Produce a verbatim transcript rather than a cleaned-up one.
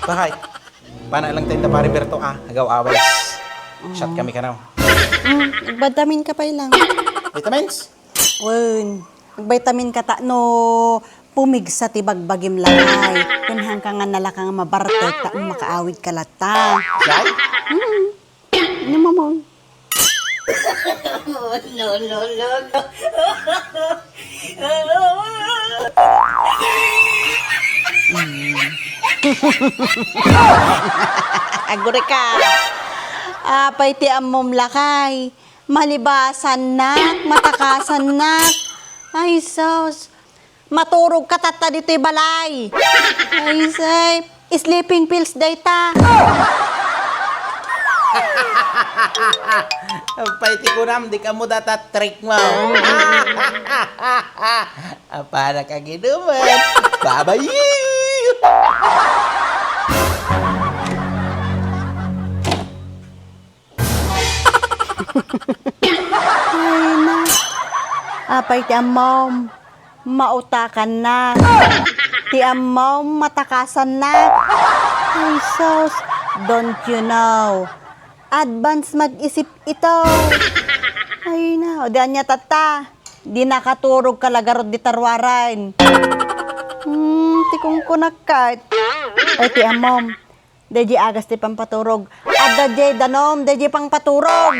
Bahay. Pana lang tayo na pare Berto, ah. Agaw away. Shot kami kanaw. Mm, agvitamin ka pay lang. Vitamins? Wen, agvitamin ka ta no pumigsa ti bagbagim lakay. Ken hangka nga nalaka nga mabartek ta makaawid ka latta. Say? Mm. Ano mo mo? No, no, no, no. Agurika. Apay ti ammom lakay. Malibasannak, matakasannak. Ay, sus. Maturog ka tatta ditoy balay. Ay, say, sleeping pills dayta. Apay ti kunam, di ka mo data trick mo. Apara ka ginuman. Babayi! Ay na. Apay ti ammom, mautakannak. Ti ammom, matakasannak. Ay sus, don't you know? Advance mag-isip ito. Ay na, o di ania tatta. Di nakaturog ka la garud dita ruaran. Hmm, ti kunkunak ket. Ay, ti ammom. Daydiay agas ti pampaturog. Adda diay danum, daydiay pangpaturog.